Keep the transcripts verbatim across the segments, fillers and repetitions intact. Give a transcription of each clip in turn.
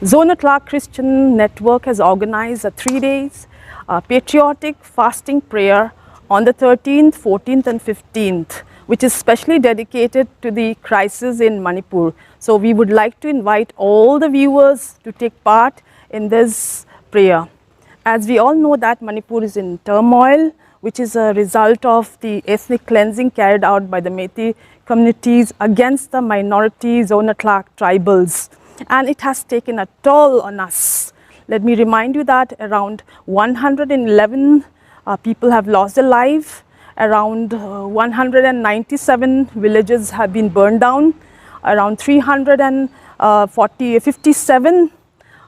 Zonatlak Christian Network has organized a three days uh, patriotic fasting prayer on the thirteenth, fourteenth, and fifteenth, which is specially dedicated to the crisis in Manipur. So we would like to invite all the viewers to take part in this prayer. As we all know that Manipur is in turmoil, which is a result of the ethnic cleansing carried out by the Meitei communities against the minority Zonatlak tribals. And it has taken a toll on us. Let me remind you that around one hundred eleven uh, people have lost their life. Around uh, one hundred ninety-seven villages have been burned down. Around three hundred forty, fifty-seven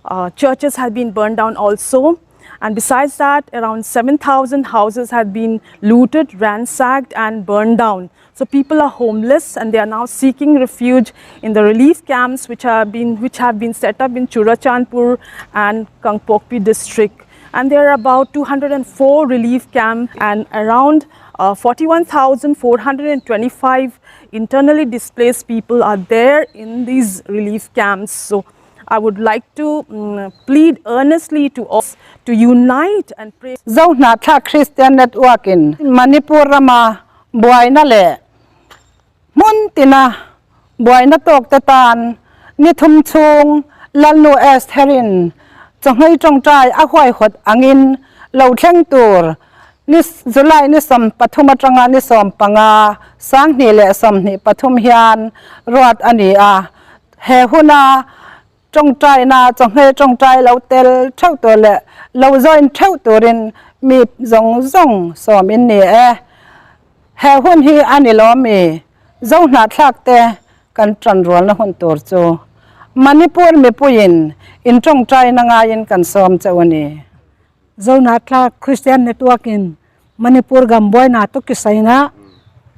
uh, churches have been burned down also. And besides that, around seven thousand houses have been looted, ransacked, and burned down. So people are homeless and they are now seeking refuge in the relief camps which have been, which have been set up in Churachandpur and Kangpokpi district. And there are about two hundred four relief camps and around uh, forty-one thousand four hundred twenty-five internally displaced people are there in these relief camps. So I would like to mm, plead earnestly to us to unite and pray. Zonatlak Christian Network-in Manipur rama buaina le hmun tina buaina tawk te tan ni thum chhung Lalnu Esther-in Chonghei ṭawngṭai a huaihawt angin lo thleng tur ni July ni sawm pathum aṭanga ni sawm panga, sang hni le sawmhni pathum hian ruat a ni a. He huna ṭawngṭaina, Chonghei ṭawngṭai lo tel theuh tur le lo join theuh turin mi zawng zawng sawm in ni e. He hun hi a ni lawm mi, Zonatlak te kan ṭanrualna hun tur chu Manipur mipuiin in ṭawngṭaina ngaiin kan sawm cheu a ni. Zonatlak Christian Network-in Manipur gam buaina tawk kisaina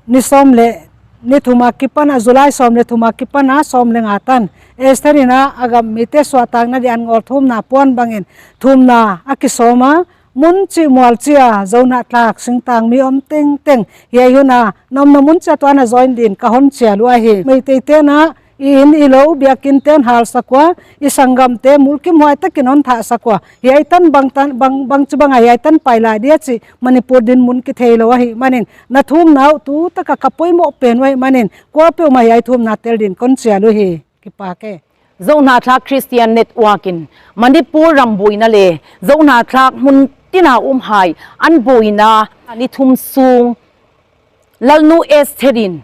ni sawm le ni thuma kipana, July sawm le thuma kipana sawm le nga tan Esther-in a gam mite suahtakna ding an ngawl thumna puan bangin thumna a kisawm a, hmun chi mual chia Zonatlak singtang mi awm teng teng hi ei huna nawmna hmun chia tuana join din ka hon chial u a hi. Meitei tena i in i lo biakin ten hal sakua, i sanggam te mulkimhuai takin hon thah sakua, hiai tan bang tan, bang, bang chu banga hiai tan pai lai dia chi Manipur dinhmun kithei lo a hi manin, na thumna u tu taka ka poimawh pen u a hi manin, kuapeuhmah hiai thumna tel din kon chial u hi. Kipak e. Zonatlak Christian Network-in Manipur ram buaina le Zonatlak hmun tina umhai an buaina ni thum sung Lalnu Esther-in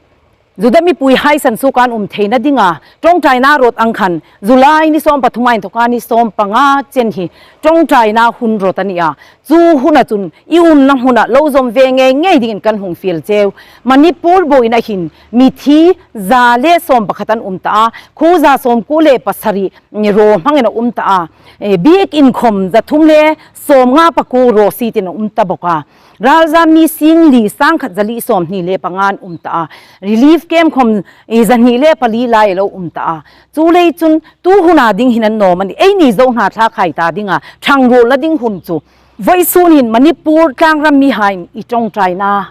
Juda mipuihai sansukan um theina dinga ṭawngṭaina ruat ang khan July ni sawm pathum a inthoka ni sawm panga chen hi ṭawngṭaina hun ruat a ni a. Chu huna chun i umna hmuna lo zawm ve ngei ngei dingin kan hung fiel cheu. Manipur buaina hin mithi za le sawm pakhat an um ta a, khuo za sawm kuo le pasarih raw hmangin a um ta a, e, biek inkhawm za thum le sawm nga pakuo raw sietin a um ta bawk a. Ralzam mi sing li sang khat za li sawm hni le panga an um ta a. Relief camp khawm, e, za hni le pali lai lo um ta a. Chu lei chun tu huna ding hin an nawm a ni. Eini Zonatlak hai ta dinga ṭhangrualna ding hun chu vawisun hin Manipur tlangram mihaiin i ṭawngṭaina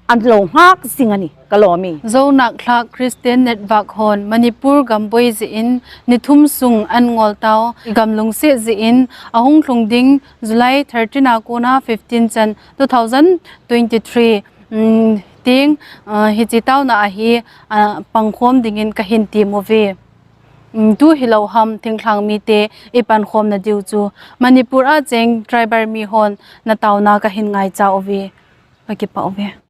an lo nghak zing a ni, ka lawm e. Zonatlak Christian Network hawn Manipur gam buai ziehin ni thum sung an ngawl ta a, i gam lungsiet ziehin a hung tlung ding July thirteen-a kona fifteen chan two thousand twenty-three, mm, tieng, ah, hichi tauna a hi, ah, pangkhawm dingin ka hin tiem u ve. Mm, tu hi lo ham thingtlang mite i pankhawmna diu chu Manipur-a cheng tribal mi hawn na tauna ka hin ngaicha u ve. Ka kipah u ve.